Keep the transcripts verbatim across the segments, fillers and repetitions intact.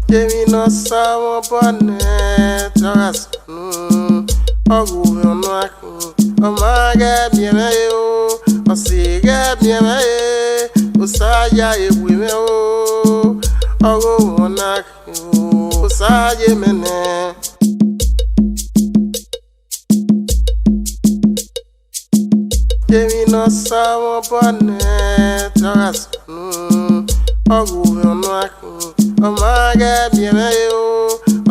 Emwi ne ọ sa mwẹ obọ nẹ, te ọ gha sunu, ọ ghe ovbi ọna khin, ọ ma ghẹ miẹn mwẹ o, ọ si ghẹ miẹn mwẹ e, Osa ya ewe mwẹ o, ọ ghe ovbi ọna khin o, Osa ye mẹ nẹ. Emwi ne ọ sa mwẹ obọ nẹ, te ọ gha sunu, ọ ghe ovbi ọna khin, ọ ma ghẹ miẹn mwẹ e o,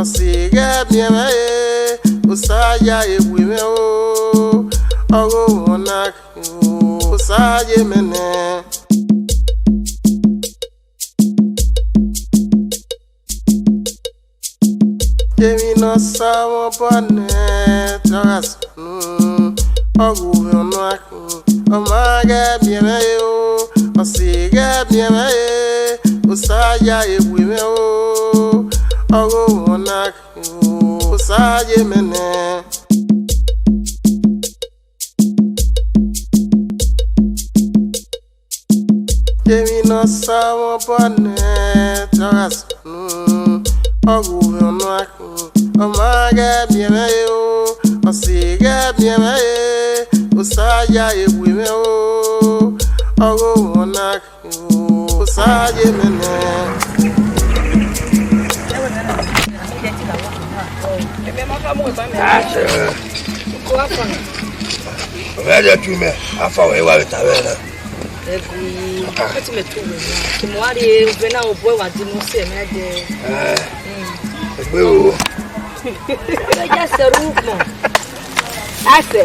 ọ si ghẹ miẹn mwẹ e, Osa ya ewe mwẹ o, ọ ghe ovbi ọna khin o, Osa ye mẹ nẹ. Emwi ne ọ sa mwẹ obọ nẹ, te ọ gha sunu, ọ ghe ovbi ọna khin, ọ ma ghẹ miẹn mwẹ e o, ọ si ghẹ miẹn mwẹ e, Osa ya ewe mwẹ o, ọ ghe ovbi ọna khin o, Osa ye mẹ nẹ. Emwi ne ọ sa mwẹ obọ nẹ, te ọ gha sunu, ọ ghe ovbi ọna khin, ọ ma ghẹ miẹn mwẹ e o, ọ si ghẹ miẹn mwẹ e, Osa ya ewe mwẹ o, ọ ghe ovbi ọna khin o, Osa ye mẹ nẹ. Ọmwa ẹdẹ tu mẹ, afa wẹ wa vbe ta vbe na. Ẹgui, kẹti mẹ tu wẹ na. Kẹ mẹ wa rhie ovẹn na, obọ wa di mẹ ọse mẹ dẹ. Egbe o. Ẹ ja sẹ ru ukpọn. Asẹ,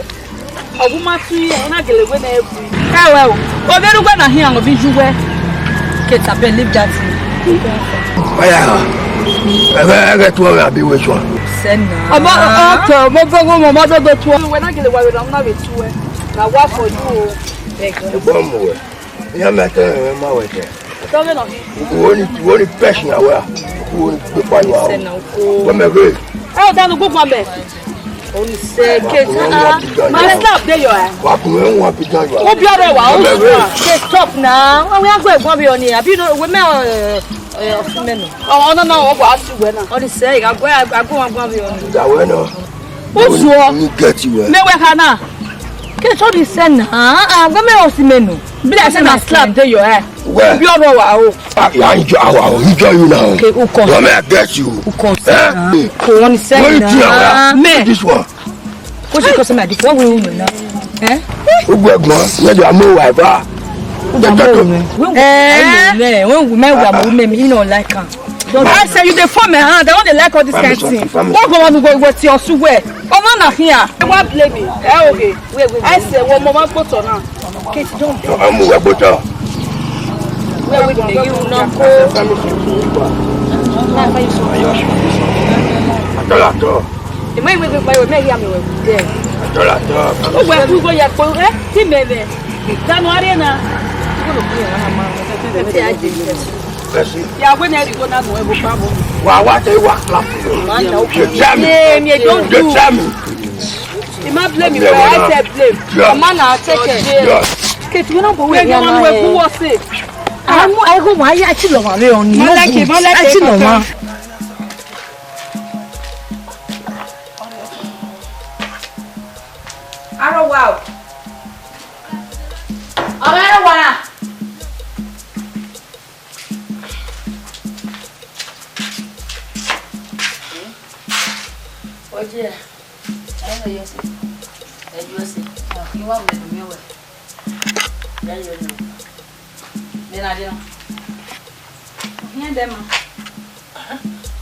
ọ gu ma tu iran, ọ na gele wẹ ne ẹ gu. Ẹ wẹ o, ovbi erha uwẹ na hian, ovbi iye uwẹ. Keta bẹ leave that thing. Ọya, ẹghẹ ẹghẹ tuẹ mwẹ abi wẹ suan. Sẹ na. Ọmọ ọtọ, mo fẹ wọn mọ dodo tuẹ. Wẹ na gele wa vbe na, na vbe tuẹ. Na wa for you o. Egbe ọmọ wẹ. Iran mẹ te rẹn ma wẹ tẹ. Tọ vbe nọ. Uwo ni, uwo ni pẹsh na wẹ. Uwo ni gbe pa yuan. Sẹ na uko. Wẹ mẹ ghe. Ẹ o danu gbogbo mẹ. Oni sẹ ke ta. Ma slap de yọ ẹ. Wa kun ẹ wọn bi dan yọ. Obi ọrọ wa o. Ke stop na. Wa we agbo ẹ̀gbọ́n bi oni. Abi no we mẹ ọ ọ fun mẹ nọ. Ọ nọ na wa su wẹ na. Oni sẹ ga gbe agbo wọn gbọn bi oni. Da wẹ nọ. Uzuọ. Ni get you. Mẹ wẹ kha na. Ke tọ ni sẹ na. Ah, ah, gbe mẹ osi mẹ nọ. Be like say na slap de yọ ẹ. Where? Bi ọrọ wa o. Ah, yeah, enjoy our, enjoy you now. Okay, who come? Come here, get you. Who come? Eh? Kò wọ́n ní sẹ́yìn náà. What you think about mẹ this one? Kó ṣe kọ́ sẹ́mi àdìpọ̀ wọ́n wí wù mí náà. Eh? Gbogbo ẹ̀gbọ́n, yẹn di àmọ́ ìwà ẹ̀fà. Ó dà mọ́ òun. Wọ́n wù mí, wọ́n wù mí, wọ́n wù mí, mi náà like am. I say you dey form my hand. I no dey like all this kind thing. Wọ́n gbọ́n wọn gbogbo ìwé tí ọ̀sùn wẹ̀. Ọmọ náà hìyà. Ẹ wá blame me. Ẹ òkè. Wait, wait, wait. I say wọ́n mọ máa gbọ́tọ̀ náà. Kate, don't. Ọmọ ìwà gbọ́tọ̀. Wait, wait, wait. You no go. Àtọ́lá tọ́. Ìmọ̀ ìwé gbígbà ìwé mẹ́rin àmì ìwé dẹ̀. Àtọ́lá tọ́. Ó wẹ̀ kú ìwé yẹ pé ẹ́ tí mẹ́mẹ́. Dànù arí ẹ̀ náà. Ẹ ti á jẹ ìfẹ́. Ìyàwó náà rí gbóná gùn ẹ̀bùn pàbó. Wà á wá tẹ wà clap. You tell me. Èmi ẹ̀ don't do. You tell me. He ma blame me, but I say blame. Yeah. Ọmọ náà take care. Yeah. Kate, we no go wait. Wait, no, we go what say. Amu, I go, why I chill over there on you? Malaki, Malaki, I chill over. Arọ wa o. Ọmọ arọ wa. Oye, ẹ lọ yọ sí. Ẹ ju ẹsẹ̀. Kí wàá wọlé lómi ọ̀wẹ̀. Ẹ yọ ni. Dena, dena. Ohiẹn dẹ ma.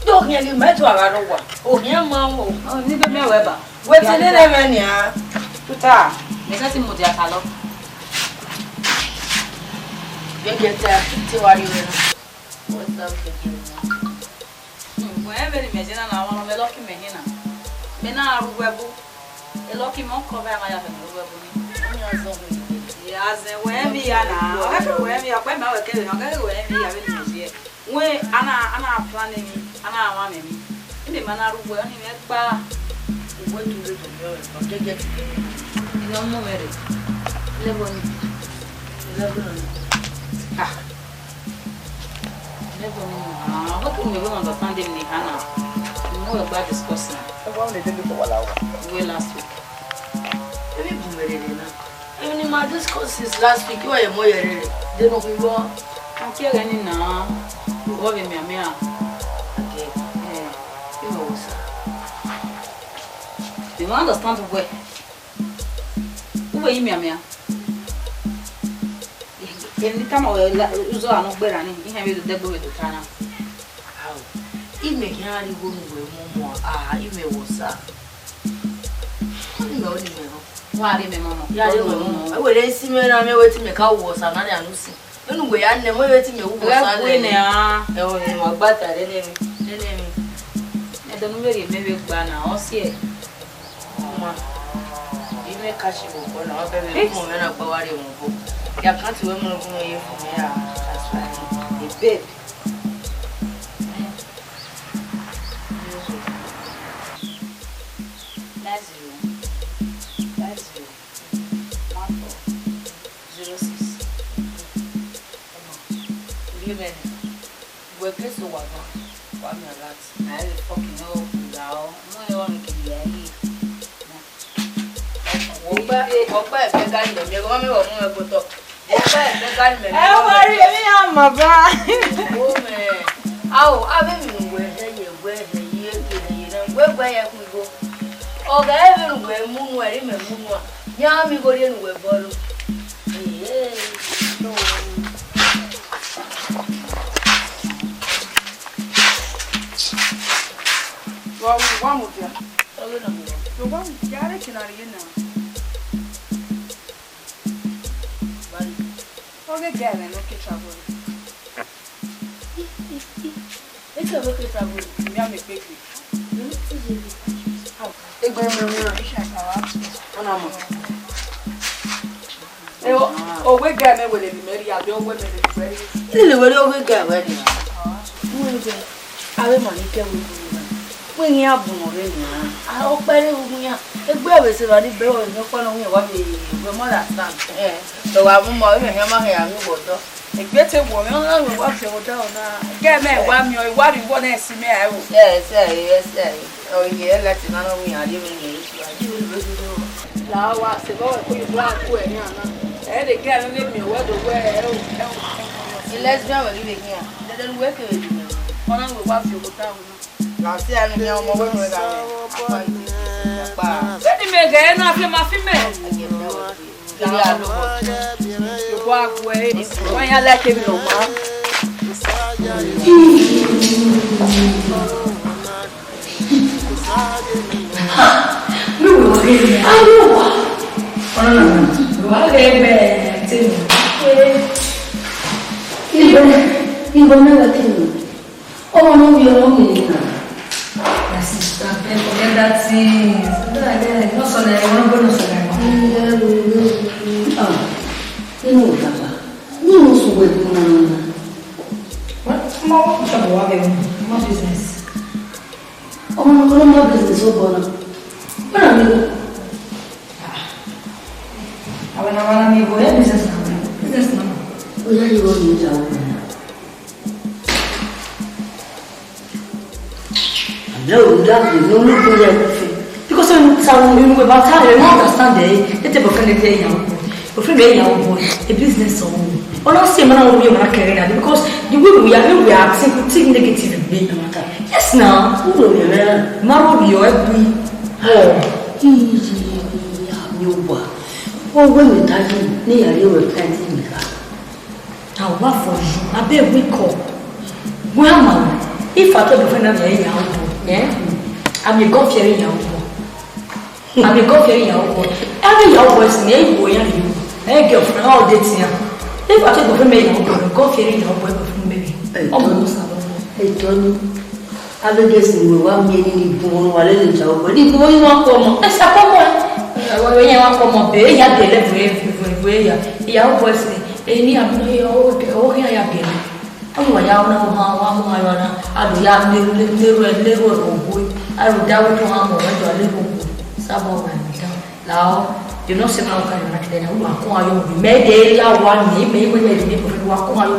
Do ohiẹn ghi mẹ tu a gha rọ wa. Ohiẹn ma o. Ọ, ni do mi ẹwẹ ba. Wetin nene mwẹ nia? Tuta. Mẹ ka ti mu dia kalọ. Gẹgẹ te, te wa ri wẹ na. What's up, gẹgẹ? Wẹ vbene imẹ je na na, ọmwa ne ọ mwẹ Lucky mẹ hin na. Mẹ na ru uwu ẹbu. Lucky mẹ ọkọ vbe a ma ya fẹ ne ru uwu ẹbu ni. Ọ yan zọ vbe. Ya zẹ wẹ mi ya na. Ọ ka wẹ mi ya, ọkpa ma wẹ kẹvbe na, ọ ka wẹ mi ya vbene imẹ je. Wẹ a na, a na plan emwi, a na mwa mwẹ emwi. Ine ma na ru uwu, ọni mwẹ gba. Uwu tu re to mi, ọ gẹgẹ. Ine ọmọ mwẹ re. Level ni. Level ni. Ah. Level ni. Ah, ok. You don't understand him ni hana. You know about discuss now. Ẹ wá lè dé bí kò wà láwà. We last week. Èmi bù mí rere na. Èmi ni ma discuss since last week, you are more rere. They no be wrong. Auntie, ẹghẹ ni na, you have a mia mia. Okay. Eh, you know, sir. You don't understand well. Uwẹ i mianmian. Eni tama wẹ la, uzọ a nọ gberra ni, iran vbe do dẹgbe vbe do ta na. Ao, imẹ khian rhie igho ne uwẹ mu mọ, a, imẹ wẹ Osa. Ọni mẹ, ọni mẹ rọ. Wa rhie mẹ mọ mọ. Ya rhie mẹ mọ. Ẹ wẹ rre isi mwẹ na, mẹ wẹ te imẹ ka wẹ Osa na, rhie anu sin. Enu wẹ ya nẹ, mẹ wẹ te imẹ wẹ Osa nẹ. Ẹ wẹ ne wa gba ta rẹ nẹ mi. Nene mi. Ẹdẹ ne u vbe rhie mẹ vbe gba na, ọ siẹ. Ọma, I mwẹ cash vbe obọ na, ọ bẹghe ọmọ mwẹ na gba wa rrie mwẹ obọ. Ya account wẹ mu gu mwẹ ye fo mwẹ ya transfer ni. Hey, babe. Nine zero, five zero, one four, zero six. Ọma, rhie mwẹ nẹ. Wẹ ke so wa gba, wa miẹn alert. A i vbe fucking know, la ọ, mọ ẹ ọnii kevbe ya yi. Wọ gba, wọ gba ẹfe gari mẹ miẹn, gọmọ mẹ wọ mu ẹkpo tọ. Wọ gba ẹfe gari mẹ miẹn. Ẹ wá rí èmi yà mọ̀ bá. Wo mẹ. Ao, avbe emwi ne uwẹ hẹ ye, wẹ hẹ ye, ke hẹ ye na, wẹ gua ya ku igho. Ọ gha ẹmwẹ ne uwẹ mu nuẹn, ẹre imẹ mu nuẹn. Yan mi igho rhie ne uwẹ bọlọ. Ee, no. Wa, wa mudia. Ọghe na mu. Wa mudia, a rre ke na rrie na. Ọghe ga ẹmwẹ ne ọ ke travel. Eke vbe ke travel. Mia mẹ kpekpe. Egbe mwẹ mwẹ. Ọna mọ. Ẹ, ọghe ga ẹmwẹ wẹ lele mẹ rhie, abi ọghe ẹmwẹ lele wẹ rhie? Ilele wẹ rhie ọghe ga ẹmwẹ rhie. Wẹ ghe, avbe emwa ni ke ẹvbo rhie na. Wẹ ghe iran bun ọre nian. A, ọkpa ẹre ru iran. Egbe ẹmwẹ sẹ evba ni bẹghe ọre, ọkpa nọ wian wa vbe wẹ ma understand. Ẹ, ọ wa mu ma, emwi hia ma hia vbe wẹ ọdọ. Egbe te wọ mwẹ, ọ na wẹ wa fi ẹvbo da ọna. Ga ẹmwẹ wa miẹn, wa rhie uwu ọna ẹse mẹ a ru. Yes, yes, yes. Ọ ye, ẹ lati na nọ wian, a rhie vbe ne. La wa se vbe ko yu bra ku ẹ yan na. Ẹ de gẹ ne miẹn wẹ do wẹ ẹ o, ẹ o. Ilẹsbian wẹ ghi vbe khian. Dede ne uwẹ kevbe ghi vbe. Ọna wẹ wa fi obo ta wẹ na. La si anu khian ọmọ wẹ nu ẹ gha vbe. Apa iti. Apa. Vbene imẹ ghẹ na fi ma fi mẹ. Ẹgẹ mẹ wẹ. Kiri alo. Obo aguẹ. Wa ya like mi nọ ma. Ha! Lu wo ke ni, a lu wa. Ọnana, wa ke bẹ te mi. Igho, igho na wa te mi. Ọmọ no wi ọmọ mi ni na. My sister, beg, forget that thing. Something like that. No so na, you wan go no so na. Ah, you know what, Papa? You know so well, no, no, no. What? Come on, what trouble wa be? What business? Ọmọ ne ọ ma business obọ na. Where are you? Ah. Avbe na wa na miẹn igho, ẹ business na. Business na. Oya, you want me to tell you? Àmì ò ń dàbí ní ológun yẹn kò fi. Because when someone you know about her, you don't understand eh. Ete boyfriend ete ìyàwó boy. Boyfriend ete ìyàwó boy. A business ọ̀hún. Ọ̀nà sì máa ń wọ́n yóò máa kẹrin náà. Because the way we are, we are acting, we think negative in me. Yes, now. Who will you learn? Maro bi ọ ẹgbin. Oh. Iye, iye, iye, mi ò wà. Ó wé mi táyé ní ìyàrá ìwé pẹ́ntì mi ká. Now, what for you? Abeg, wake up. Where am I? If I told the friend that I am, eh? I'm a God fearing young boy. Àmì God fearing ìyàwó boy. Every ìyàwó boy sì ní èyí wò yẹn rí. Ẹ girlfriend, how they see am? If I take boyfriend me ìyàwó boy, God fearing ìyàwó boy boyfriend me. Ọmọ ló sá lọ. Ẹ jọ ni. Abẹ́gẹ́ sì ni wà mí ẹni ní ìbùn ọ̀run wà lẹ́nu ìjà ọgbẹ́. Ní ìbùn ọ̀run wà pọ̀ mọ́. Ẹ sá pọ̀ mọ́. Ẹ wọ ẹyẹ wà pọ̀ mọ́. Bẹ́ẹ̀ ìyá bẹ̀rẹ̀ lẹ́bùn ẹ̀ bùn ẹ̀ bùn ẹ̀ yà. Ìyàwó boy sì ni. Èyí ni àbúrò yẹ ọwọ́ kí àyà bẹ̀rẹ̀. Ọmọ ya ọ̀nà ọmọ wa mú ayọ̀ náà. A lò ya lérò lérò ẹ̀ lérò ẹ̀ ògbó. A lò dáwọ́ tó hàn mọ̀ wẹ́jọ lérò ògbó. Sábà wà ní dáwọ́. Lao, you know, say, "Now, can you not then? Who are calling you? Maybe you are one, maybe you will be able to call you."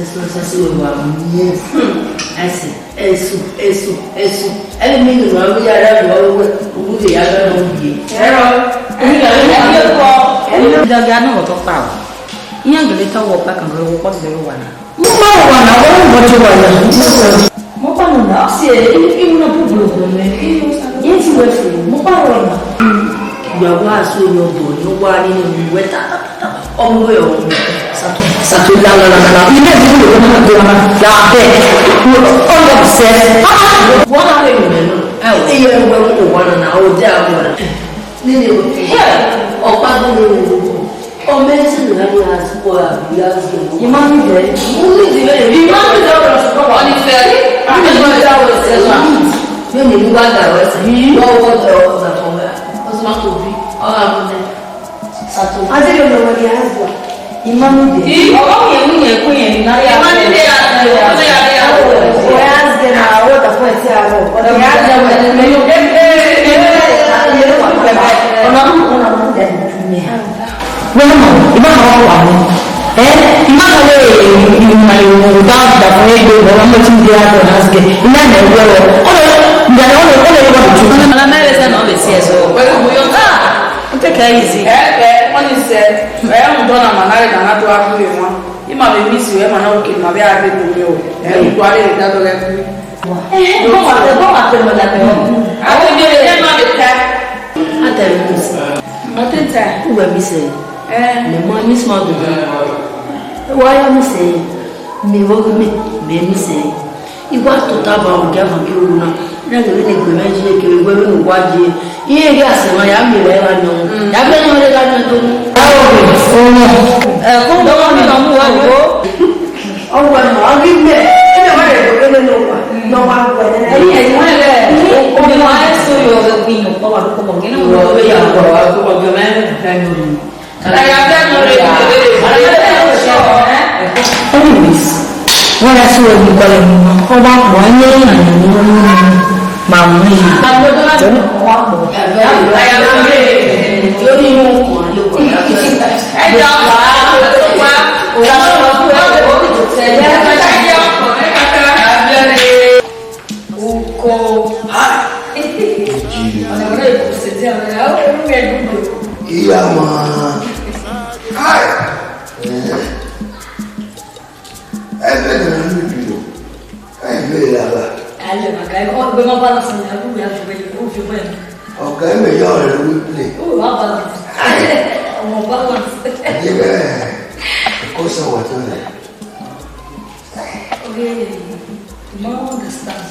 ẹsẹ, ẹsẹ, ẹsẹ, wẹ wa mu. Ẹsẹ, ẹsẹ, ẹsẹ. Ẹni mi nọ, ma ya ra wa, wẹ, wẹ ya ra nọ ye. Ẹrọ, ẹni dọgha nọ wọ tọ kpa o. Iran gele tọ wọ kpa kan, wọ kpọ tẹdẹ wa na. Mo kpa wọ wa na, wọ wọ tọ wa na. Mo kpa nọ na, si e, imu na bu bu bu me. Ye ti wẹ fu, mo kpa wọ na. Ya wa so yo do, yo wa ni ni wẹ ta ta ta. Ọmọ wẹ ọmọ. Sato, sato la la la la la. Ilé ìdílé ló máa ń gbé wa. La bẹ́ẹ̀. All of this. Wọ́n á lè rìn lọ. Ẹ ò, iye ẹ̀rọ ẹ̀rọ kò wá nana, ó dé àwọn ọ̀rẹ́. Nínú ìwé. Ọ̀pá gbọ́dọ̀ rẹ̀ ló kù. Ọmọ ẹ̀ sì nìyá ni a ti kọ́ àbí a ti kọ́. Ìmọ̀ mi bẹ̀rẹ̀. Mo ní ìdílé yìí. Ìmọ̀ mi bẹ̀rẹ̀ ọ̀rọ̀ ṣùgbọ́n wà ní fẹ́. Ìmọ̀ mi bẹ̀rẹ̀ ọ̀rọ̀ ṣùgbọ́n wà ní fẹ́. Bẹ́ẹ̀ ni wíwá dàrú ẹsẹ̀. Wọ́n wọ́n dàrú ọ̀sán fún wa. Ó sì máa kò bí. Ọ̀rọ̀ àwọn ọmọ. Sato. Ase ke lọ wẹ ya zua. Imam de. Ii, ọmọ yẹn mu yẹn ku yẹn ni na ya. Imam de ya, ya, ya, ya. Wẹ ya zẹ na, wẹ ta fún ẹ ti a rọ. Wẹ ya zẹ wẹ. Ọ̀nà mú, ọ̀nà mú dẹ ni. Wẹ mọ, ìmá ma wà wà mí. Ẹ, ìmá ma lè ìmá ìwòrán dá dà fún ẹgbẹ́ ìwọ, ọmọ tí ń dé àgbẹ̀ náà sí kẹ. Ìmá ìmọ̀ ìwé rọ. Ọ̀nà ìgbà ni wọ́n lè, wọ́n lè wọ́n lè tún. Ọ̀nà mẹ́rin sẹ́nu ọ̀bẹ sí ẹ̀ sọ. Wẹ́n mú yọ. Ah! Take it easy. Eh, eh, wọ́n ní sẹ́, eh, ń dọ́nà mà náà rẹ̀ nàná tó wá kúrò wọn. Yìí mà lè mí sí ẹ̀ mà náà òkè mà bí a bẹ tó mi o. Eh, ń gbọ́ alẹ́ ìdá tó rẹ̀ kú. Eh, bọ́ wà tẹ, bọ́ wà tẹ mọ̀ dàbí wọn. Àwọn ìbéèrè ẹ̀ máa lè ta. A tẹ̀lé mi sí. Mo ti tẹ̀. Uwe mi sẹ. Eh. Mẹ mọ mi sọ dùn. Wa ya mi sẹ. Mi wo mi, mẹ mi sẹ. Iwa tota ba ogia ma ke ru na. Na gele ne gbe mẹ je ke we we no wa je. Iye ge ase ma ya mi re ra no. Mm. Ya be no re ga no to. Awo, ọmọ. Eh, ko do mi no mu wa wo. Ọ wẹ ma, ọ ghi mẹ, ẹ ma rẹ ẹdẹ ne ọ wa, ne ọ wa guẹ nẹ. Ẹni ẹdẹ wẹ rẹ, o ma eso yo ọghe Queen, ọ wa ko mọ gẹ na, ọ wẹ ya. Ọ wa ko mọ gẹ mẹ, ẹ no. Anyways, wọ́n yà sí omi kọ́lẹ̀ mọ́, ọ bá pọ̀ ayé àyàn ní wọ́n ní màmú yìí. Uko. Hi. Ọ̀nà ìwé ìkùsẹ̀ tí a rẹ̀, ó ń rẹ̀ dúdú. Iya ma. Hi. Eh. Ẹ bẹ nẹ na lu bi o. Ẹ bẹ ya ba. Alẹ ma ga, ọ gbẹ ma balance na, lu ya ju bẹ, lu ju bẹ. Ọ̀gá ẹ mẹ ya ọ̀rẹ́ ló wí play. Ó wá balance. Ọmọ balance. Ẹ jẹ́ bẹ́ẹ̀, kó sọ wà tó rẹ̀. Okay, ma understand.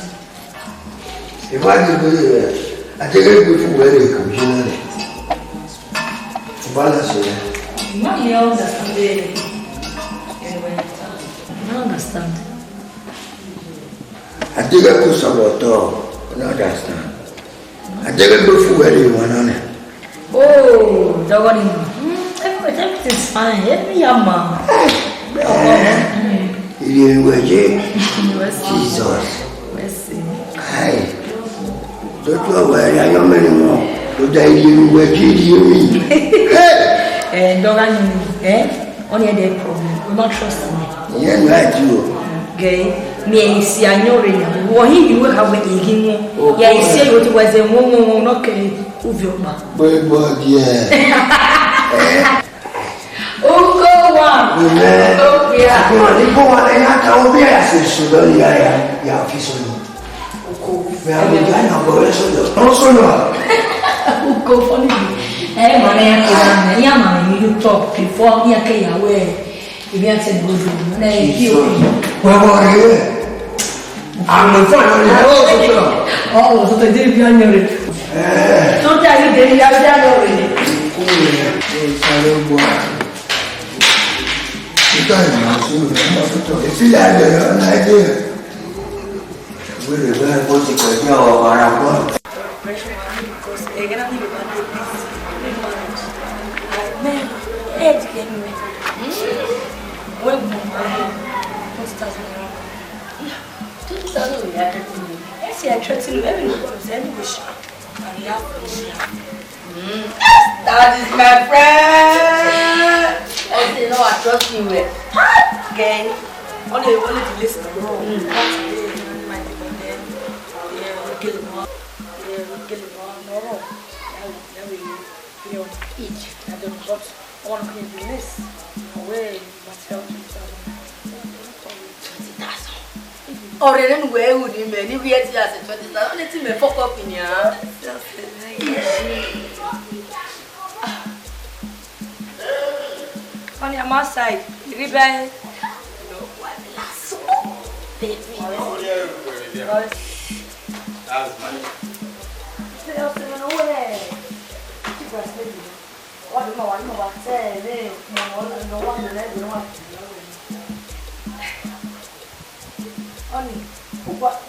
Ìwádìí ìwé rẹ̀, àjẹgẹ́ ìwé fún wẹ́rẹ̀ ìkàwé náà rẹ̀. Ìbálẹ̀ sọ̀rọ̀. Ma understand. Anyway, ma understand. Àjẹgẹ́ kò sọ̀rọ̀ tọ̀, ma understand. Àjẹgẹ́ ìwé fún wẹ́rẹ̀ ìwọ̀n náà rẹ̀. Oh, dọgọni. Mm, everything is fine. Every yama. Ire wẹ ye. Jesus. Mercy. Kai. Dọtọ wẹ ya yọ mẹ ni wọn. Tó da ire wẹ ye ire mi. Hey. Eh, dọgọni. Eh? Ọni ẹdẹ problem. We ma trust me. Iye ni a ti o. Gẹ, mi ẹ si ayọn rẹ ya. Wọ hi yu ha wẹ eghi wọn. Okay. Ya isi yo ti wẹ zẹ wọn wọn wọn nọ kẹ. Uvie ọkpa. Boy, boy, yeah. Eh? Uko wa. Amen. Uko ya. Amen. Uko wa na ya ta obi ya se so do ya ya ya fi so ni. Uko. Me a be ya na bo so do. No so no. Uko funny. Eh, man, eh, eh, man, eh, yeah, man, you talk before, yeah, okay, yeah, where? Ibi a ti gbọdọ nẹ ibi o. Wẹ wọ rẹ. Àmì fún àwọn ìyá ó sọ pé ọ. Ọ wọ sọ pé dé ibi àyàn rẹ. Tó dé ayé dé ibi àyàn rẹ. Kó o rẹ ẹ sáré gbọ́. Títà ìmọ̀ sí ìwé ọmọ tó tọ̀. Èsì ìyá ìbẹ̀rẹ̀ ọ̀nà ẹgbẹ́ rẹ̀. Wẹ́rẹ́ wẹ́rẹ́ bó ti pẹ̀lú àwọn ọmọ ara gbọ́. Pressure on me because ẹ̀gẹ́ náà nílò máa dé busy ní marriage. Like, man, age kẹ́ mi. Wọ́n mú ọmọ rẹ̀ twenty thousand naira. Twenty thousand naira kẹ́kọ̀ọ́ mi. Ẹ ṣe ẹ threaten me, ẹ bí mi kò sẹ́ni kò ṣe. And he have to share. Mm. That is my friend. Ọtí náà wà trust me well. Girl, only only the list. Mm. That's the my people there. Yeah, we kill him. Yeah, we kill him. No, no. Yeah, we, yeah, we, you know, each. I don't know what. I want to clean the list. Away, but twenty thousand. Twenty thousand. Ọrẹre ne uwẹ ru ni mẹ ni wẹ ẹti a sẹ twenty thousand, ọni te mẹ fuck up nian. Ọni, I'm outside. Iribe. Baby. That's my. Honey, what?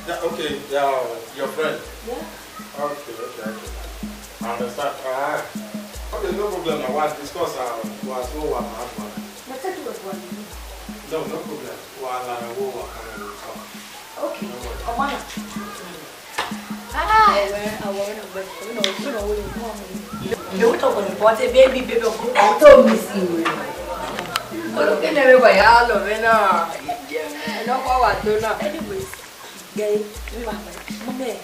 Yeah, okay, yeah, your friend. Yeah? Okay, okay, okay. I understand. Ah. Okay, no problem. I want to discuss, uh, what's what, what, what. Let's take it one. No, no problem. Well, uh, we'll work on it. Okay. No worries. Come on. Ah, ẹwẹ, àwọn ọ̀rẹ́ náà gbẹ, ọ̀rẹ́ náà, ọ̀rẹ́ náà wọlé fún ọmọ mi. Ewu tó kàn ní bọ́tẹ́, baby, baby, ọkọ. I told me see you. Olókè náà wẹ̀ wáyà lọ mí náà. Ẹ̀nà ọkọ̀ wà tó náà. Anyways, gẹ̀ ẹ́, mi wà pẹ̀lú mọ́mí ẹ̀.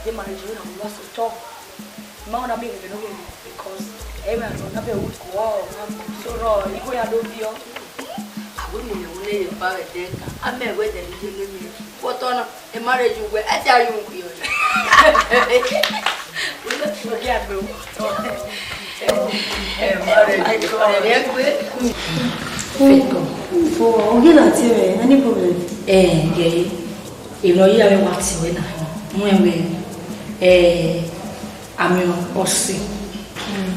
Ẹ máa rí ìṣòro náà wá sọ tọ́. Ma ọna miẹn vbe ne ọ vbe, because ẹ i mwẹ ne ọ na vbe ru ko, so rọ igho ya do viọ. A wẹ mu ne wu ne ye fa vbe ẹdẹ ka, a mẹ wẹ ẹdẹ ne ye ne mi. Vbe otọ na, e marriage wẹ, ẹ te a yu ngu yọ. Wẹ ne ọ ghi a gbe wu. Ẹ marriage, ẹ gbe. Fẹtọ. Fo, o ghi na tie mwẹ, any problem? Eh, yeah. Emwi ne ọ ye avbe wa tie wẹ na, mu ẹn wẹ, eh, Ami ọse.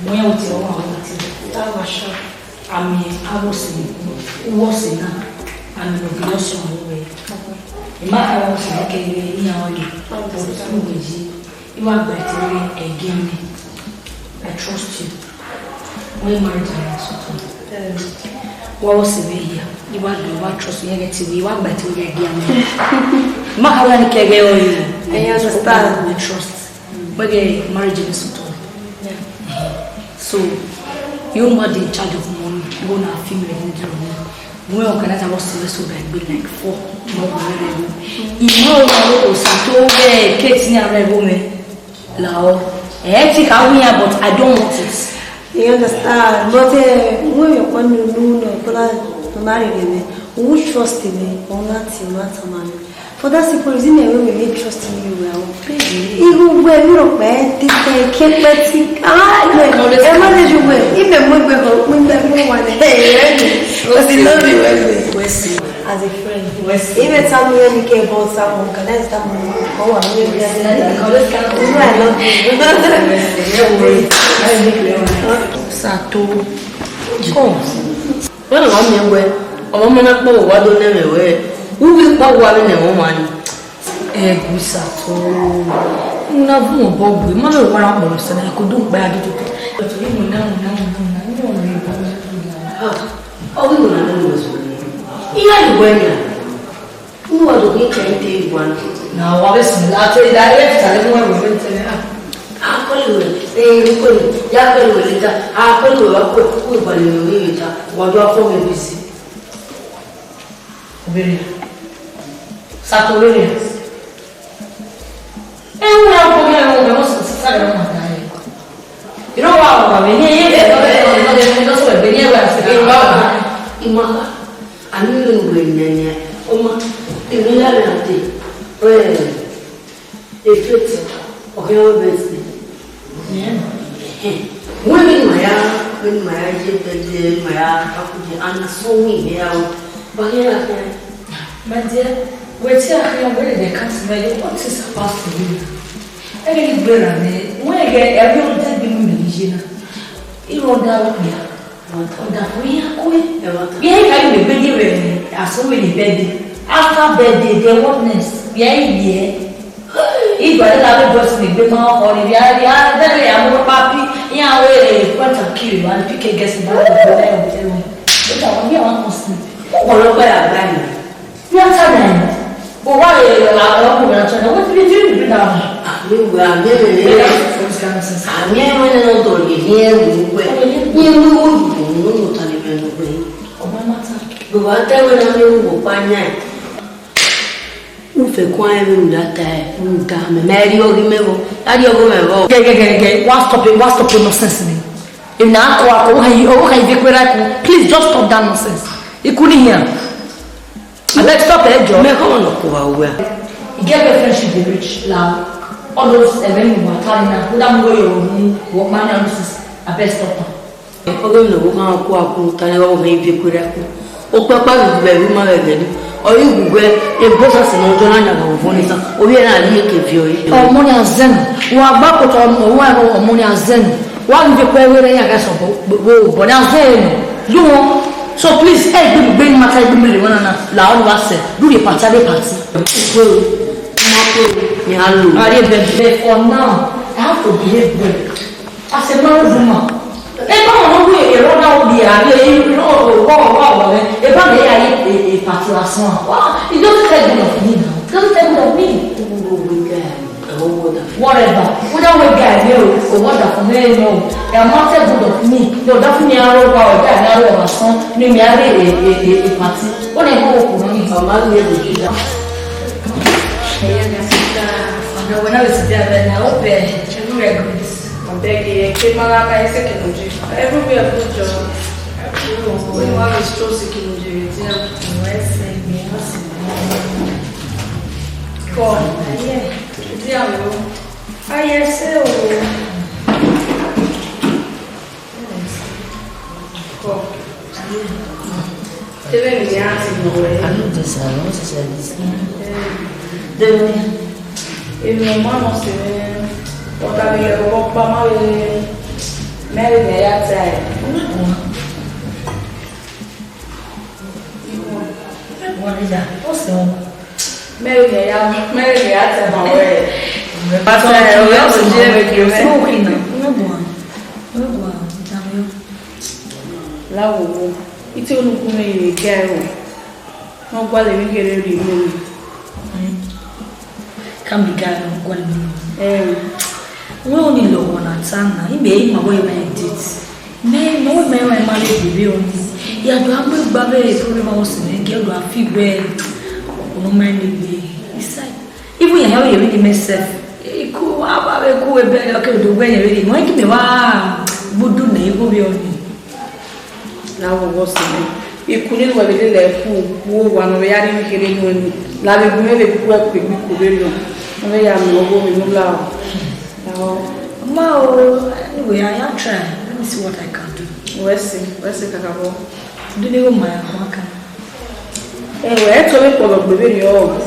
Wẹ ya otọ ọmwa wẹ na tie. Ah, masha. Amẹ avbe ọse, uwu ọse na, amẹ ne ọ gele ọse ọmọ wẹ. I ma kha avbe ọse ne keghi iran ọre, but uwẹ yi, I wa gba ẹtin wẹ ẹgian mẹ. I trust you. Wẹ marriage na sọtọ. Wa ọse vbe hia, I wa do, I wa trust you, ighẹ te wẹ, I wa gba ẹtin wẹ ẹgian mẹ. I ma kha avbe ọse ne keghi ọre. I understand. I trust. Wẹ ghe marriage ni sọtọ. So, you ma dey in charge of money, you na feel me in the room. Mo organize our service so that be like four. No, no, no, no. I ma wa Osato wẹ Kate ni arẹvbo mẹ. Lao. Eh, ti ka win ya, but I don't want it. You understand? But, eh, when you want to know, no, no, no, no, no, no, no, who trust me? Ọna ti, ọna ta ma. For that simple reason, I will make trust in you well. Ihu we mi ro pe ti te ke pe ti. Ah, we, e ma le ju we. I me mo gbe ho, mo gbe mo wa le. Hey, o si love you well. As a friend. I me tell me any care about someone, can I tell me? Oh, I really, I love you. Sato. Oh. Wẹ na wa miẹn wẹ, ọmọ ma na kpọvbe owa do nẹ mwẹ wẹ, u ghi kpọvbe owa vbene ẹmwẹ ọmwa ni. Ẹguisa to, u na vun obọ gbe, ma vbe wa ra kpọlọ sẹ na, ko do kpẹ a dododo. But we mo na, mo na, mo na, mo na, mo na, mo na, mo na. Ah, ọ ghi mo na, mo na, mo na. Iran yi wẹ nia. Unu wa do ghi kẹ ite igua na. Na wa vbe sunu la te da ye ta le mu ẹvbo vbe tẹlẹ na. A kọlẹ wẹ, eh, ko ni, ya kọlẹ wẹ leta. A kọlẹ wẹ wa ko, ko ba le wẹ leta. Wa do afọ me bisi. Obere. Sa to obere. Eh, una ko me, una no sa sa no mata. Iro wa wa me ni ye, eh, no de, no de, no so be ni wa se. Ima. Ani ne uwẹ nẹnẹ, ọma, emwi na rẹn te, eh, efet, ọ khian wẹ bẹsi. Ẹhẹn. Wẹ vbene ima ya, vbene ima ya ye bẹdẹ, ima ya kakuje, ana sọ wẹ imẹ ya ru, wa khian ya khian. My dear, wẹ te a khian wẹ they can't smell you, what is about for you? Ẹghẹ ne I gberra nẹ, wẹ ghẹ ẹvbo ọdẹgbe ne imẹ ye na, I rhunmwuda okpia. Ọdafẹn iran kue. Ẹmwata. Vbe iran kha ghi miẹn egbe ye vbe asọn vbe ne birthday. After birthday, then what next? Vbe iran ye? Igba ne na vbe boys ne egbe ma khọ ni, vbe a, vbe a, vbe a mu papi, iran wẹ point and kill, and pick a guess in that hotel room. But I want, me, I want to sleep. Ọkpọlọpọ ya gba ni. Vbe a ta nẹ? But why you are not going to tell me? What did you do now? Àmì ìwé, àmì ìwé. Àmì ìwé náà dọ̀rọ̀ ní ẹ̀rù wẹ̀. Ní ẹ̀rù wẹ̀, ní ọ̀nà ta ni bẹ̀rù wẹ̀. Ọba mata. Bàbá tẹ́wé náà ní ìwò pa yàn. N fẹ́ kó ayé mi dá ta ẹ̀, n dá mẹ́, mẹ́ rí orí mẹ́ bọ̀, láti ọgọ́ mẹ́ bọ̀. Gẹ́gẹ́gẹ́gẹ́, wá stop it, wá stop it nonsense ni. If na akọ akọ, wọ́n kàn yí, wọ́n kàn yí fi pé rákù. Please just stop that nonsense. Ikú nìyẹn. Abeg stop ẹ jọ. Mẹ kọ́ ọ̀nà kò wá wẹ́. Get your friendship dey reach la. All those ẹ̀rẹ́ mi wà kárí náà. Kódà mo yọ ọ̀rọ̀ mú wọ́n pa ní ọdún sísè. Abeg stop am. Ọgọ́ mi lọ́wọ́ kan kó akú tani wọ́n fẹ́ ibi kúrẹ́ kú. Ó pẹ́ pàgì gbẹ ìlú máa rẹ̀ gẹ̀dú. Ọyún gbùgbẹ́ egbó sàsì náà ọjọ́ náà yàgò fún ní sàn. Orí ẹ̀ náà yí èké fi ọyí. Ọmọ ni àzẹ́nu. Wọ́n àgbà kò tọ́ ọmọ, wọ́n àgbà ọmọ ni àzẹ́nu. Wọ́n á fi pẹ́ wẹ́rẹ́ yàgà sọ̀bọ̀. Bọ̀ ni àzẹ́nu. Yóò wọ́n. So please, ẹ gbé mi, gbé mi, mata gbé mi lè wọ́n nana. La ọ̀nà wa sẹ̀. Do the party, the party. Ni a lo. Are you baby? For now, I have to behave well. As a married woman, ẹ bá wọn wí èrò náà wí àbí ẹ yí lọ́wọ́ wọ́ wọ́ wọ́ rẹ, ẹ bá mi yà yí pàtó lásán. Wá, it doesn't take good of me now. It doesn't take good of me. Whatever. Whether we guy me o, or what that for me no. Ẹ máa take good of me. No, that for me I don't go out. I don't want son. Me me I dey a a a a party. Ó lè kó òkú náà ní. Ọmọ mi ò lè dá. Ẹ̀yẹ́ mi àti ìjà ọ̀dọ̀ wọn náà lè ti dé abẹ́ náà. Ó bẹ̀ ẹ̀rú rẹ̀ gùn. Abeg, eh, ke mara ka ese ke noje. Everywhere good job. When you want to show sick in Nigeria, yeah. West Side, me, what's it? Come, yeah. Yeah, bro. Ah, yes, sir. Come. Tebe mi ya ti mo we. Anu de sa, no se se dis. Demi. Emi ma no se. O ta bi le ko pa ma we. Mary me ya tai. Wọ́n ní ìyá, ó sì wọn. Mẹ́rin ni ẹ̀yà, mẹ́rin ni ẹ̀yà tẹ̀ mọ̀ wẹ̀. Pásítọ̀ ẹ̀, ọ̀rẹ́ ọ̀sẹ̀ jẹ́ ẹ̀rẹ́ kí ọ̀sẹ̀. Ó kì í nà, ó gbọ́n, ó gbọ́n, ìdààmú yọ. Láwo wo, ìtí onukun mi yìí kẹ́ ẹ̀rọ. Wọ́n gbọ́ lè mí kéré rí inú mi. Kama igalo ngwani. Eh. Wẹ oni lọghọ na ta na, ibe ima wẹ ima edit. Me, ma wẹ ima ima ma le bebe oni. Ya do a mu igba vbe problem a wọ sẹ mẹ, gẹ do a fi wẹ. Ono ma le gbe. Isa. Even ya ya vbe ye vbe ni me self. Iku, a ba vbe ku ebe, okay, do wẹ ye vbe ni. Mo ki me wa budu ne iku vbe oni. Na wo wọ sẹ mẹ. Iku ni wẹ vbe lele ku, wo wa nọ vbe ya rhie kherhe nu ni. La vbe gu vbe ku ẹkpegbe iku vbe nọ. Ọ vbe ya mu ọghe ovbi ne u la o. Lahọ. Ma o, anyway, I am trying. Let me see what I can do. Wẹ sẹ, wẹ sẹ kakabọ. Do ni wo ma ya kwa kan. Ẹ wẹ, ẹ to vbe kpọlọ gbe vberriọ.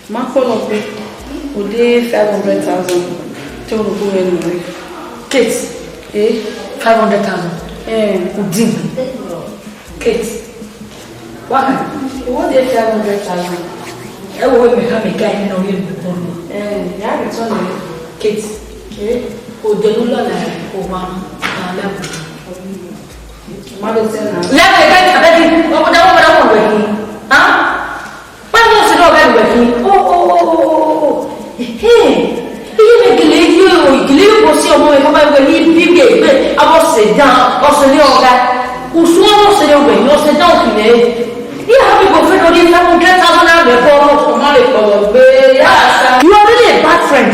Ma kpọlọ gbe. O de five hundred thousand. Te o ru gu mwẹ nọ re. Kate, eh? Five hundred thousand. Eh. Udin. Kate. Why? What dey five hundred thousand? Ẹ wo, me ha me guy ni no ye me bolo. Eh, ya return it. Kate. Eh? O de lu la la, o wa na la. Ma do tell na. Let me get a baby. What would I want to work? Huh? Why not sit down very well? Oh, oh, oh, oh, oh, oh. Hey, iye mẹ gele ye o, gele ye bọ si ọmọ mẹ, kọ ma wẹ ni bi gbe gbe, a bọ sit down, ọ sẹ ni ọga. Usun ọ sẹ ni ọga, ọ sit down kine. Iye ha mi go fẹ no di five hundred thousand naira bọ, ọ ma le kọ gbe, ya sa. You are really a bad friend.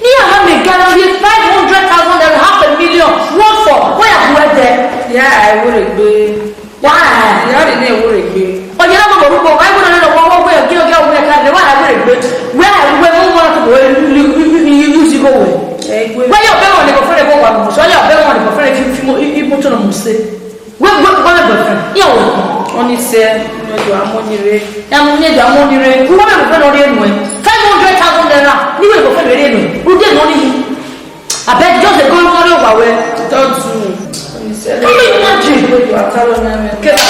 Ni a ha mẹ ga na ye five hundred thousand naira, half a million, what for? Where you were there? Yeah, I would agree. Why? Ìyá rẹ̀ ní ẹ̀wọ́ rẹ̀ gbé. Ọ̀yẹ́ náà gbọ́dọ̀ rúgbọ́, wáyé gbọ́dọ̀ lọ́dọ̀ wọ́n wọ́n gbé ọ̀gẹ́ ọ̀gẹ́ ọ̀gẹ́ kan lè wá àgbẹ̀ rẹ̀ gbé. Where I where wọ́n wọ́n tó wọ́n yóò sí kó wẹ̀. Ẹgbẹ́. Where your bẹ́ẹ̀ wọn ni kò fẹ́rẹ̀ kó wà mọ̀, sọ your bẹ́ẹ̀ wọn ni kò fẹ́rẹ̀ fi fi mo ibo tó lọ mọ̀ sí. Where where where your boyfriend? Yẹ wọ̀. Wọ́n ní sẹ́, ní ọjọ́ amóni rẹ̀. Ẹ mú ní ẹjọ́ amóni rẹ̀. Wọ́n bẹ̀rẹ̀ fẹ́ lọ rí ẹnu ẹ̀. Five hundred thousand naira. Níwèé kò fẹ́ lọ rí ẹnu ẹ̀. Ó dé mọ́ níyì. Abeg, just dey go on your way. Don't do. Can you imagine? Kẹta.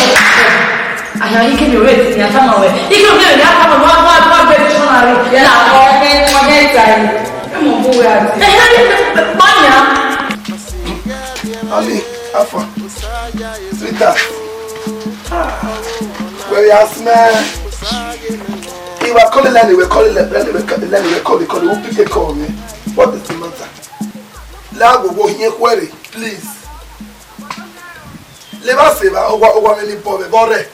Aya yìí kí ni o rate ni a ta ma wẹ. Ike o rate ni a ta ma wẹ, wẹ, wẹ, wẹ dictionary. Yeah, ọ̀rẹ́, ọ̀rẹ́ ìta yìí. Ẹ mọ̀ bó wẹ àti. Ẹ ẹ báyà. Ali, Alpha, sweetheart. Where you ask me? He was calling anyway, calling anyway, calling, calling, calling. Who pick the call me? What is the matter? Lẹ agbogbo hiẹn khuẹrre, please. Levba sevba, owa owa mwẹ ni bọ vbe ẹbọ rẹ.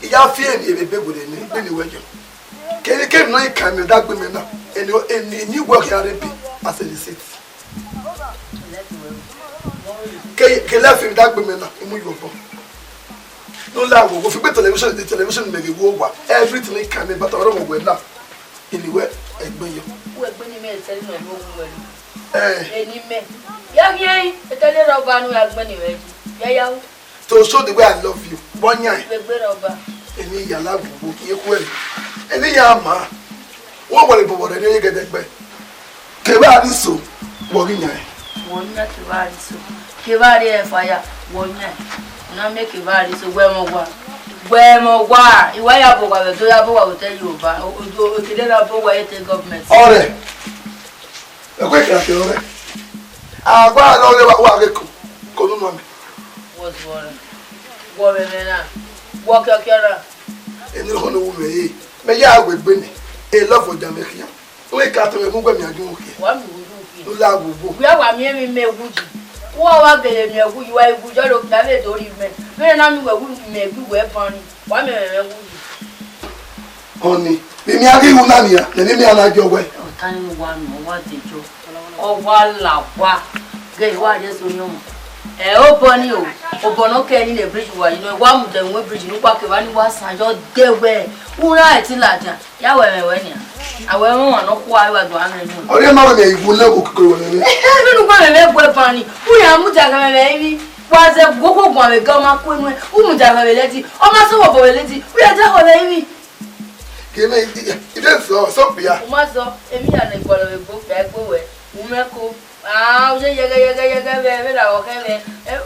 I ya fi eni ebe ebe werriẹ ne egbe ni wẹ yọ. Kevbe kevbe ne ọ i kan mwẹ dagbe mẹ na, eni eni eni wẹ khian rre ebe as a receipt. Ke ke lẹ fi dagbe mẹ na, I mu yọ obọ. Ne u la wo wo fi gbe television, the television mẹ ghe wo wa. Everything I can, but I don't know where now. Eni wẹ egbe yọ. Wẹ egbe ni mẹ tẹle nọ yo wu wẹ. Eh. Eni mẹ. Ya ghi ẹrin, etẹle rhọba ne u ya gbẹn ni mwẹ yi. Ya ya wu. To show the way I love you. Vbe ọ yan ẹn? Vbe egbe rhọba. Eni ya la wo wo ye khuẹrre. Eni ya ma. Wẹ wẹrẹ bọbọ rẹ ne ọ ye gẹdẹgbẹ. Kevbe a rhie iso, wẹ ọ ghi yan ẹn. Wẹ ọ yan kevbe a rhie iso. Kevbe a rhie ẹfa ya, wẹ ọ yan ẹn. U na miẹn kevbe a rhie iso, wẹ mwẹ owa. Wẹ mwẹ owa. I wa ya bọ owa vbe do ya bọ owa vbe otọ Yoruba. O, o, o, ekene na bọ owa ye te government. Ọrẹ. Ẹkue kẹrẹ kẹrẹ ọrẹ. Agba na ọrẹ wa, wa ghe ko, ko nunu amẹ. Wọ zuọ rẹ. Wọ mwẹ mwẹ na. Wọ kiọkiọ na. Eni rhọn ne wu mwẹ re. Mẹ ya wẹ egbe nẹ. E love ọjan mwẹ khian. Wẹ ka tọmwẹ mu wẹ mẹ a gie uhunmwu khian. Wa mu uhunmwu khian. U la wu wo. Wẹ wa miẹn emwi mẹ wu yi. Wẹ wa gele miẹn wu yi, wa wu yi, ọ do kpia vbe do rhie mẹ. Vbene na miẹn wẹ wu mẹ gbe wẹ ban ni. Wa miẹn mwẹ wu yi. Ọni, vbe imian ghi ru na nian, ne eni imian na gie wẹ. Ọta ni wa nọ, wa dejo. Ọ wa la wa. Ghe wa ye so ni ọmọ. Ẹ obọ ni o. Obọ nọ kẹ ni ne bridge wa yi nọ. Wa mu de mu bridge ni wa kevba ni wa san yo de wẹ. U ra ẹ ti ladian. Ya wẹ mwẹ wẹ nian. A wẹ mwẹ wan nọ kua, I wa do a mwẹ nu. Ọrẹ ma wẹ mẹ iwu lẹ okoko wẹ mẹ. Ẹ, ẹ, nínú gbọ́dọ̀ mẹ bu ẹ ban ni. U ya mu da kẹ mẹ mẹ ivi. Wa zẹ gogo guan vbe ga ọ ma ku enu ẹ. U mu da kẹ mẹ lẹdi. Ọ ma sọ wọ bọ vbe lẹdi. U ya da họ lẹ ivi. Keme, ife sọ, sọ pia. U ma zọ, emwi ya ne gualọ vbe gbo, fia gbe wẹ, u mwẹ ko. Ah, u ye yẹghẹ, yẹghẹ, yẹghẹ vbe, vbe ra wọ khẹ vbe. Ẹ,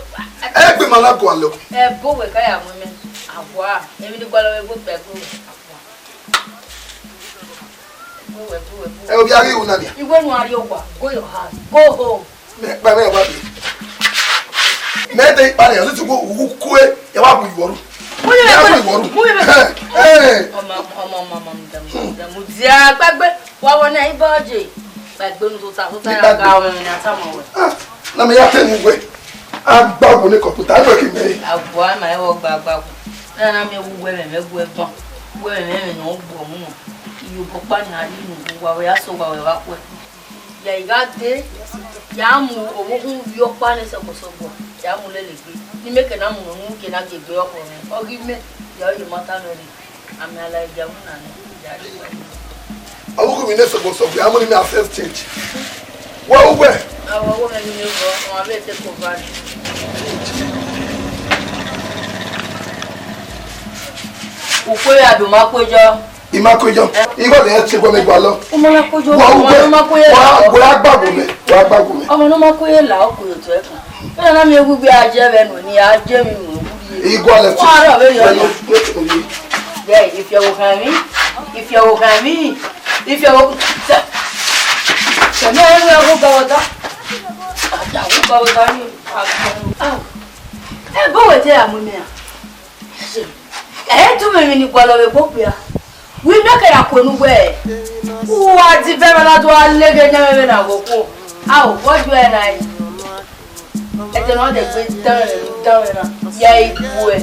ẹ gbe ma na gualọ. Ẹ bo wẹ ka ya mu mẹ. Awa, emwi ne I gualọ vbe egbe okpia gbe. Ẹ, ovbi a ghi ru na nia. Iwẹ nu a rrie owa, go your house, go home. Mẹ kpa mẹ wa bi. Mẹ te ikpa ne, ọtụtụ wo, wo kue, ya wa bu iwọ ru. Mu yẹ mẹ kue. Mu yẹ mẹ kue. Ẹ, ẹ. Ọmọ, ọmọ, ọmọ, ọmọ, mu da, mu da, mu dia, gbagbe. Wa wọ na ibọ je. Gbagbe nu tota, tota ya ga ọmọ na ta ma wẹ. Ah, na me ya te mu we. Agbagbo ne kọmputa, ẹ wẹ ke mẹ. Agbọ ama ẹ wọ gba agbagbo. Na na mẹ wu wẹ mẹ, mẹ wu ẹban. Wẹ mẹ, mẹ nọ gbọ mu. Iyo bọkpa na yi nu wa wẹ aso wa wẹ wa kue. Ya I gha dee, ya mu ovbi okhuo vbe ọkpa ne sọguọsọguọ, ya mu lele egbe. Ne imẹ ke na mu ne unu ke na gie egbe ọkhọ mwẹ, ọ ghi mẹ, ya ọ ye ma ta mwẹ rre. Amẹ a la gia mu na nẹ, ya rre. Ọ vbe ukhumwu ne sọguọsọguọ, ya mu ne imẹ a first change. Wẹ uwẹ. Avbe ọghe mwẹ ghi ne vọ, ọ ma vbe take over. Ukpo ya do ma kue jọ. I ma kue jọ. Igho ne ẹ tie guẹ mẹ gualọ. Ọmọ na kue jọ, wa ọmọ ugbẹ, ne ọ ma kue ye wa la. Wa gbagbo mẹ, wa gbagbo mẹ. Ọmọ ne ọ ma kue ye la, ọ kue ye otọ ẹkan. Ẹ na miẹn wu gbe a je vbe nu ni, a je mi mu wu ye. Igho alẹ ti. Wa rọ vbe yọ ya. Ye, ifiẹwo khan mi, ifiẹwo khan mi, ifiẹwo. Tẹmẹ ẹ wẹ ọgọ gọwọta. Ada wu gọwọta ni. Ah. Ẹ bọ wẹ te a mu mi a. Ẹ i tu mwẹ emwi ne I gualọ vbe egbe okpia. Wẹ I miẹn ke ya kue ne uwẹ, u wa di vbe ẹmwẹ na do gha lele ne ẹmwẹ na vbe okhuo. Ao, vbọ ju ẹre na re? Ẹdẹ ne ọ dẹ gbe danmwẹ, danmwẹ na, ya i gu ẹe.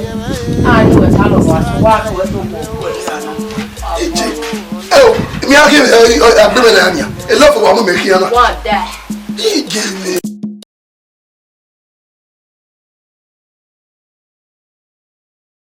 A ni wẹ ta lọ wa, wa ni wẹ to kue, kue na. Ije, ẹ o, mi a ghi, ẹ, ẹ, agbẹmwẹ na nia. E love wa mu mẹ khian na. Wa da. Ije ne.